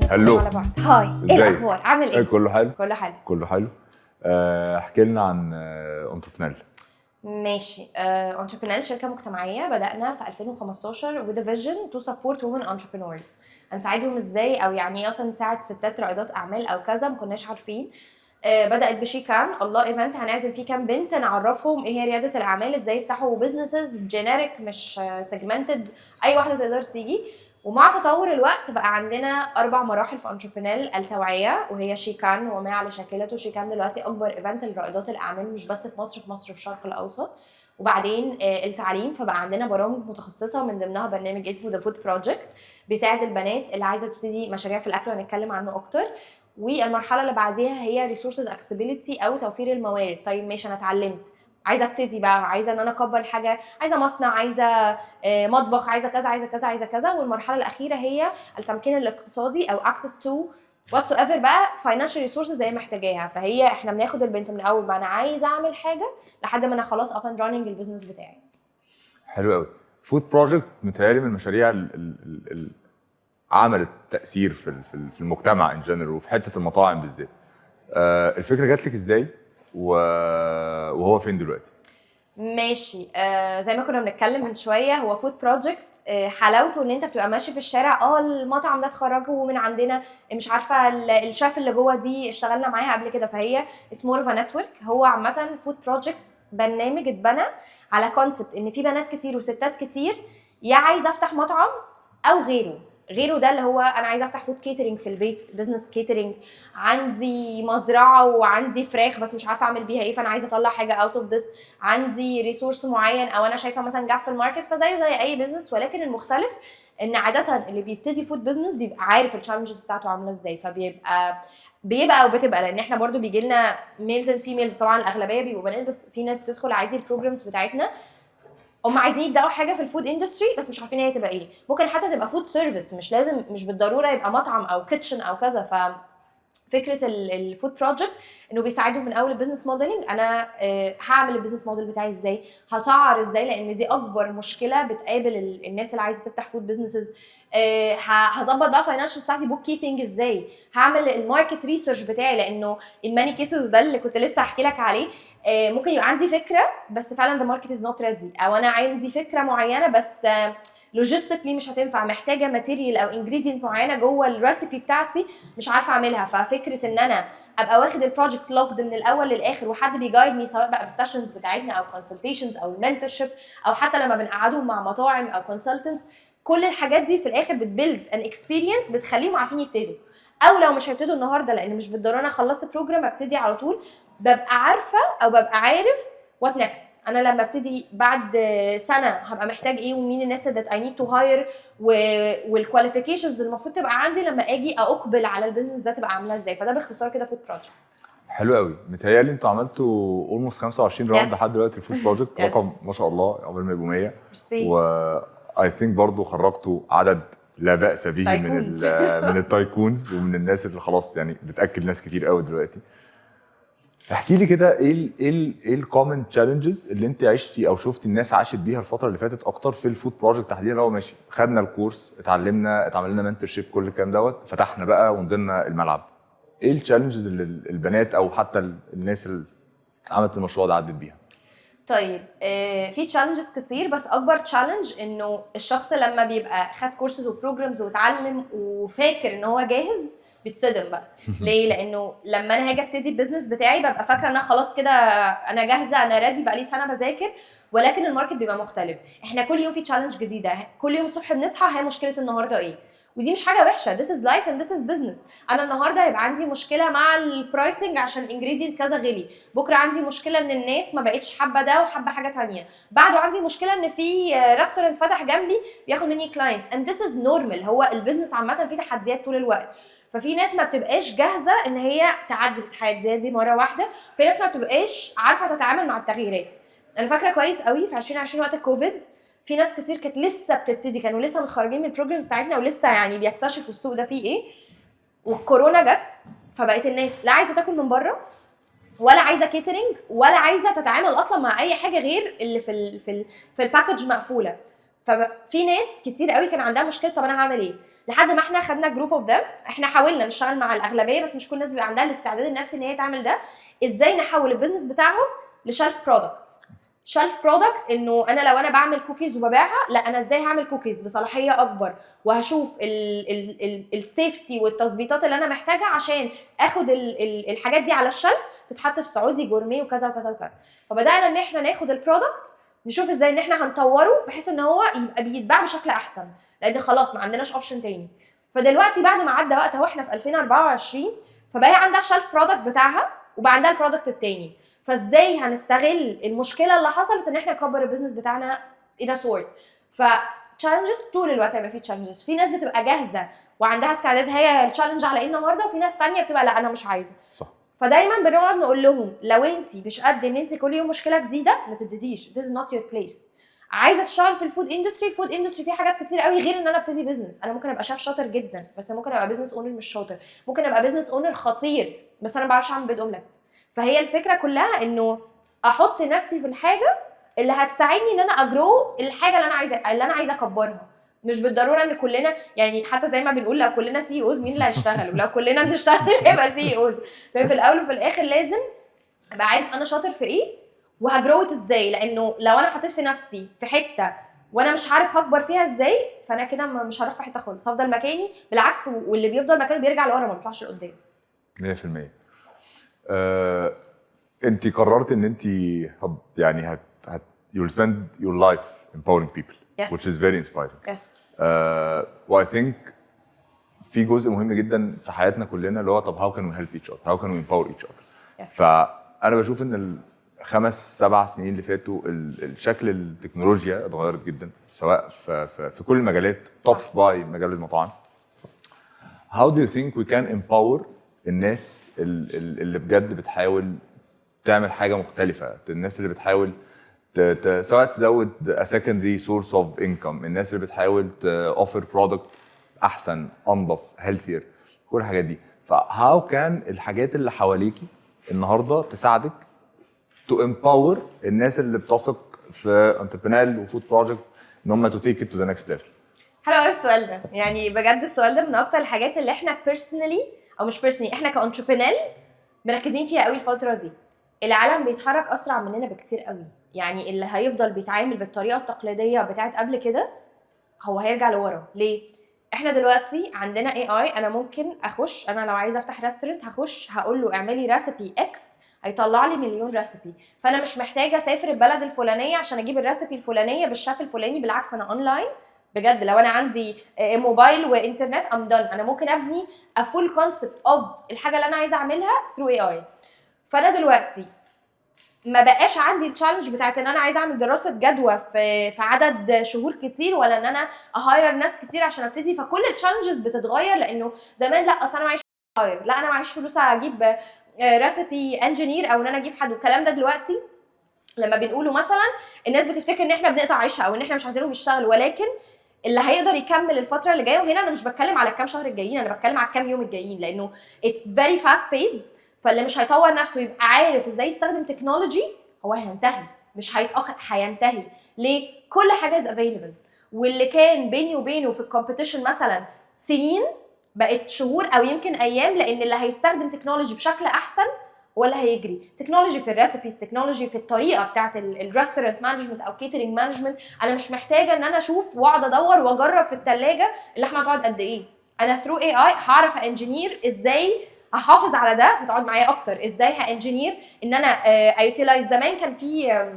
Hello. على بعض. Hi، ايه ازيك؟ الاخبار؟ عامل ايه؟ كله حلو. كله حلو. كله حلو. احكي لنا عن Entreprenelle. ماشي، Entreprenelle شركة مجتمعية بدانا في 2015 with a vision to support women entrepreneurs. هنساعدهم ازاي؟ او يعني ايه اصلا نساعد ستات رائدات اعمال او كذا؟ ما كناش عارفين. بدات ب She Can الله event هنعزم فيه كام بنت، نعرفهم ايه هي رياده الاعمال، ازاي يفتحوا businesses generic مش segmented، اي واحدة تقدر تيجي. ومع تطور الوقت بقى عندنا اربع مراحل في Entreprenelle: التوعيه، وهي She Can وما على شاكلته. She Can دلوقتي اكبر event لرائدات الاعمال، مش بس في مصر، في مصر والشرق الاوسط. وبعدين التعليم، فبقى عندنا برامج متخصصه، من ضمنها برنامج اسمه The Food Project، بيساعد البنات اللي عايزه تبتدي مشاريع في الاكل، وهنتكلم عنه اكتر. والمرحلة اللي بعديها هي resources accessibility او توفير الموارد. طيب ماشي، انا اتعلمت، عايزه ابتدي بقى، عايزه ان انا اكبر حاجه، عايزه مصنع، عايزه مطبخ، عايزه كذا، عايزه كذا، عايزه كذا. والمرحلة الاخيرة هي التمكين الاقتصادي او access to whatsoever بقى financial resources زي محتاجاها. فهي احنا بناخد البنت من اول ما انا عايزه اعمل حاجة لحد ما انا خلاص up and running ال business بتاعي. حلو قوي. Food Project متهيألي من المشاريع اللي عملت تاثير في المجتمع in general وفي حتة المطاعم بالذات. الفكرة جات لك ازاي وهو فين دلوقتي؟ ماشي، زي ما كنا بنتكلم من شويه، هو Food Project حلاوته ان انت بتبقى ماشي في الشارع، المطعم ده اتخرجوا من عندنا، مش عارفه الشيف اللي جوه دي اشتغلنا معاها قبل كده، فهي it's more of network. هو عامة Food Project برنامج اتبنى على concept ان في بنات كتير وستات كتير يا عايزه افتح مطعم او غيره. غيره ده اللي هو انا عايزه افتح food catering في البيت، business catering، عندي مزرعة وعندي فراخ بس مش عارفه اعمل بيها ايه، فانا عايزه اطلع حاجة out of this، عندي resource معين، او انا شايفه مثلا gap في ال market. فزيه زي اي business، ولكن المختلف ان عادة اللي بيبتدي food business بيبقى عارف ال challenges بتاعته عامله ازاي، فبيبقى او بتبقى، لان احنا برضو بيجي لنا males and females، طبعا الاغلبية بيبقوا بنات، بس في ناس بتدخل عادي ال programs بتاعتنا. هم عايزين يبداوا حاجة في ال food industry بس مش عارفين هي تبقى ايه. ممكن حتى تبقى food service، مش لازم، مش بالضرورة يبقى مطعم او kitchen او كذا. ف فكرة ال food project انه بيساعدهم من اول ال business modeling، انا هعمل ال business model بتاعي ازاي، هسعر ازاي، لان دي اكبر مشكلة بتقابل الناس اللي عايزه تفتح food businesses. هظبط بقى financial بتاعتي، bookkeeping ازاي، هعمل ال market research بتاعي، لانه in many cases، وده اللي كنت لسه هحكي لك عليه، ممكن يبقى عندي فكرة بس فعلا the market is not ready، او انا عندي فكرة معينة بس logistically مش هتنفع، محتاجه material او ingredient معينة جوه ال recipe بتاعتي مش عارفه اعملها. ففكره ان انا ابقى واخد ال project locked من الاول للاخر وحد بي guide me، سواء بقى بال sessions بتاعتنا او consultations او ال mentorship او حتى لما بنقعدهم مع مطاعم او consultants، كل الحاجات دي في الاخر بت build an experience بتخليهم عارفين يبتدوا، او لو مش هيبتدوا النهارده، لان مش بالضرورة انا خلصت program ابتدي على طول، ببقى عارفه او ببقى عارف what next، انا لما ابتدي بعد سنة هبقى محتاج ايه، ومين الناس that I need to hire، وال qualifications المفروض تبقى عندي لما اجي اقبل على ال business ده تبقى عامله ازاي. فده باختصار كده food project. حلو قوي. متهيألي انتوا عملتوا almost 25 round لحد دلوقتي ال food project. رقم ما شاء الله، عقبال ما يبقوا 100. ميرسي. و I think برضه خرجتوا عدد لا باس به من tycoons. من ال tycoons ومن الناس اللي خلاص يعني بتاكل ناس كتير قوي دلوقتي. احكي لي كده ايه ال common challenges اللي انت عشتي او شفتي الناس عاشت بيها الفترة اللي فاتت اكتر في ال food project تحديدا؟ لو ماشي، خدنا ال course، اتعلمنا، اتعمل لنا mentorship، كل الكلام دوت، فتحنا بقى ونزلنا الملعب، ايه ال challenges اللي البنات او حتى الناس اللي عملت المشروع ده عدت بيها؟ طيب، في challenges كتير، بس اكبر challenge انه الشخص لما بيبقى خد courses و programs واتعلم وفاكر ان هو جاهز بيتصدم بقى. ليه؟ لانه لما انا هاجي ابتدي ال business بتاعي ببقى فاكره ان انا خلاص كده انا جاهزه، انا ready، بقى لي سنة بذاكر، ولكن ال market بيبقى مختلف. احنا كل يوم في challenge جديده، كل يوم الصبح بنصحى هي مشكلة النهارده ايه، ودي مش حاجة وحشه، this is life and this is business. انا النهارده هيبقى عندي مشكلة مع ال pricing عشان ال ingredient كذا غلي، بكره عندي مشكلة ان الناس ما بقتش حابة ده وحابة حاجة تانية، بعده عندي مشكلة ان في restaurant فتح جنبي بياخد مني clients، and this is normal. هو ال business عامة فيه تحديات طول الوقت، ففي ناس ما بتبقاش جاهزة ان هي تعدي بالتحديات دي مرة واحده، في ناس ما بتبقاش عارفه تتعامل مع التغييرات. انا فاكره كويس قوي في 2020 وقت الكوفيد، في ناس كتير كانت لسه بتبتدي، كانوا لسه متخرجين من ال program بتاعتنا ولسه يعني بيكتشفوا السوق ده فيه ايه، والكورونا جت، فبقت الناس لا عايزه تاكل من بره ولا عايزه catering ولا عايزه تتعامل اصلا مع اي حاجة غير اللي في ال package مقفوله. ففي ناس كتير قوي كان عندها مشكله، طب انا هعمل ايه؟ لحد ما احنا خدنا group of them. احنا حاولنا نشتغل مع الاغلبيه، بس مش كل الناس بيبقى عندها الاستعداد النفسي ان هي تعمل ده. ازاي نحول ال business بتاعهم ل shelf product؟ shelf product انه انا لو انا بعمل كوكيز وببيعها، لا، انا ازاي هعمل كوكيز بصلاحيه اكبر وهشوف ال safety والتظبيطات اللي انا محتاجها عشان اخد ال الحاجات دي على ال shelf، تتحط في سعودي جورميه وكذا وكذا وكذا. فبدانا ان احنا ناخد ال product، نشوف ازاي ان احنا هنطوره بحيث ان هو يبقى بيتباع بشكل احسن، لان خلاص ما عندناش option تاني. فدلوقتي بعد ما عدى وقت اهو، احنا في 2024، فبقى عندها ال shelf product بتاعها وبقى عندها ال product التاني. فازاي هنستغل المشكلة اللي حصلت ان احنا نكبر ال business بتاعنا in a sort؟ ف challenges طول الوقت هيبقى في challenges. في ناس بتبقى جاهزة وعندها استعداد هي ال challenge على ايه النهارده، وفي ناس تانية بتبقى لا، انا مش عايزه. فدايما بنقعد نقول لهم لو انت مش قد ان انت كل يوم مشكلة جديده، ما تبتديش، this is not your place. عايزه اشتغل في ال food industry؟ ال food industry فيه حاجات كتير قوي غير ان انا ابتدي business. انا ممكن ابقى شيف شاطر جدا، بس ممكن ابقى business owner مش شاطر. ممكن ابقى business owner خطير، بس انا ما بعرفش اعمل بيض اومليت. فهي الفكرة كلها انه احط نفسي في الحاجة اللي هتساعدني ان انا ا grow الحاجة اللي انا عايزه اكبرها. مش بالضرورة ان كلنا، يعني حتى زي ما بنقول، لو كلنا CEOs مين اللي هيشتغل؟ ولو كلنا بنشتغل هيبقى CEOs؟ ففي الاول وفي الاخر لازم ابقى عارف انا شاطر في ايه وه grow ازاي، لانه لو انا حطيت في نفسي في حتة وانا مش عارف هكبر فيها ازاي، فانا كده مش هروح في حتة خالص، هفضل مكاني. بالعكس، واللي بيفضل مكانه بيرجع لورا، ما بيطلعش لقدام. 100%. انت قررت ان انت يعني هت هت you'll spend your life empowering people which is very inspiring. و I think في جزء مهم جدا في حياتنا كلنا اللي هو طب how can we help each other، how can we empower each other؟ فانا بشوف ان الخمس سبع سنين اللي فاتوا الشكل التكنولوجيا اتغيرت جدا، سواء في كل المجالات، top by مجال المطاعم. how do you think we can empower الناس اللي بجد بتحاول تعمل حاجة مختلفه، الناس اللي بتحاول سواء تزود a secondary source of income، الناس اللي بتحاول ت offer product احسن، انضف، healthier، كل الحاجات دي؟ ف how can الحاجات اللي حواليكي النهارده تساعدك to empower الناس اللي بتثق في Entreprenelle و food project ان هم to take it to the next level؟ حلو قوي السؤال ده. يعني بجد السؤال ده من اكتر الحاجات اللي احنا personally، او مش personally، احنا ك Entreprenelle مركزين فيها قوي الفترة دي. العالم بيتحرك اسرع مننا بكتير قوي. يعني اللي هيفضل بيتعامل بالطريقة التقليدية بتاعت قبل كده هو هيرجع لورا. ليه؟ احنا دلوقتي عندنا AI. انا ممكن اخش، انا لو عايزه افتح restaurant، هخش هقول له اعملي recipe X، هيطلع لي مليون recipe. فانا مش محتاجه اسافر البلد الفلانية عشان اجيب ال recipe الفلانية بالشيف الفلاني. بالعكس، انا اونلاين بجد لو انا عندي موبايل وانترنت، I'm done. انا ممكن ابني a full concept of الحاجة اللي انا عايزه اعملها through AI. فانا دلوقتي ما بقاش عندي ال challenge بتاعت ان انا عايزه اعمل دراسة جدوى في عدد شهور كتير، ولا ان انا ا hire ناس كتير عشان ابتدي. فكل ال challenges بتتغير، لانه زمان لا، اصل انا معيش hire، لا، انا معيش فلوس اجيب recipe engineer او ان انا اجيب حد. والكلام ده دلوقتي لما بنقوله مثلا الناس بتفتكر ان احنا بنقطع عيشها او ان احنا مش عايزينهم يشتغلوا، ولكن اللي هيقدر يكمل الفترة اللي جايه، وهنا انا مش بتكلم على الكام شهر الجايين، انا بتكلم على الكام يوم الجايين، لانه it's very fast paced. فاللي مش هيطور نفسه، يبقى عارف ازاي يستخدم technology، هو هينتهي، مش هيتاخر، هينتهي. ليه؟ كل حاجة is available، واللي كان بيني وبينه في ال competition مثلا سنين بقت شهور او يمكن ايام، لان اللي هيستخدم technology بشكل احسن هو اللي هيجري. technology في ال recipes، technology في الطريقة بتاعت ال restaurant management او catering management. انا مش محتاجه ان انا اشوف واقعد ادور واجرب في الثلاجة اللحمة هتقعد قد ايه. انا through AI هعرف engineer ازاي هحافظ على ده فتقعد معايا اكتر، ازاي ه engineer ان انا utilize. زمان كان في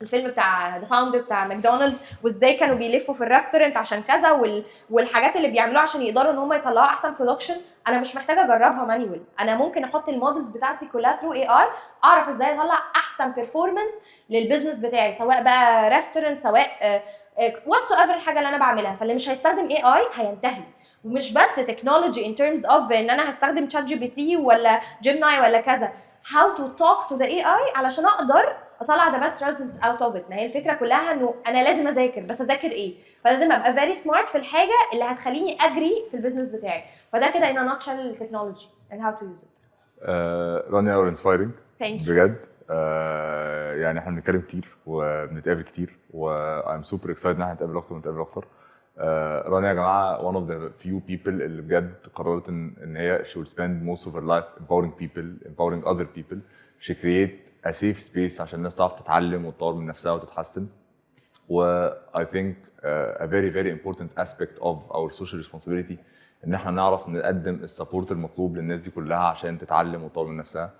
الفيلم بتاع The Founder بتاع ماكدونالدز، وازاي كانوا بيلفوا في ال restaurant عشان كذا، والحاجات اللي بيعملوها عشان يقدروا ان هم يطلعوا احسن production. انا مش محتاجه اجربها manual، انا ممكن احط ال models بتاعتي كلها through AI، اعرف ازاي اطلع احسن performance لل business بتاعي، سواء بقى restaurant، سواء whatsoever الحاجة اللي انا بعملها. فاللي مش هيستخدم AI هينتهي. ومش بس technology in terms of ان انا هستخدم ChatGPT ولا Gemini ولا كذا، how to talk to the AI علشان اقدر اطلع the best results out of it. ما هي الفكرة كلها انه انا لازم اذاكر، بس اذاكر ايه؟ فلازم ابقى very smart في الحاجة اللي هتخليني اجري في ال business بتاعي. فده كده in a nutshell technology and how to use it. رانيا، you're inspiring. Thank you. بجد. يعني احنا بنتكلم كتير وبنتقابل كتير، و I'm super excited ان احنا نتقابل اكتر ونتقابل اكتر. رانيا يا جماعة one of the few people اللي بجد قررت ان هي she will spend most of her life empowering people، empowering other people. she create a safe space عشان الناس تعرف تتعلم وتطور من نفسها وتتحسن. و I think a very very important aspect of our social responsibility ان احنا نعرف نقدم ال support المطلوب للناس دي كلها عشان تتعلم وتطور من نفسها.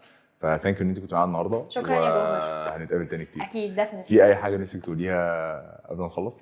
ف thank you ان انت كنت معانا النهارده. شكراً يا جوهر. وهنتقابل تاني كتير. اكيد، definitely. في اي حاجة نفسك تقوليها قبل ما نخلص؟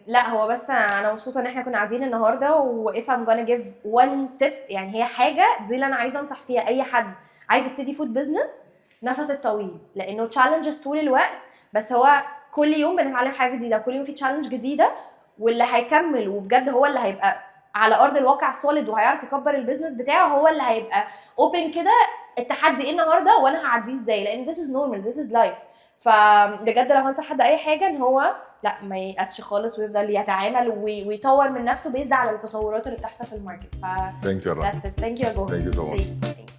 لا، هو بس انا مبسوطة ان احنا كنا قاعدين النهارده، و if I'm gonna give one tip، يعني هي حاجة دي اللي انا عايزه انصح فيها اي حد عايز يبتدي food business: نفس الطويل، لانه challenges طول الوقت، بس هو كل يوم بنتعلم حاجة جديده، كل يوم في challenge جديده، واللي هيكمل وبجد هو اللي هيبقى على ارض الواقع solid وهيعرف يكبر ال business بتاعه، هو اللي هيبقى open كده، التحدي ايه النهارده وانا هعديه ازاي، لان this is normal، this is life. فبجد لو هنصح حد اي حاجه، ان هو لا ما ييأسش خالص ويفضل يتعامل ويطور من نفسه based على التطورات اللي بتحصل في ال market. ف thank you يا رانيا. that's it، thank you يا جوهر. Thank you so much. Thank you.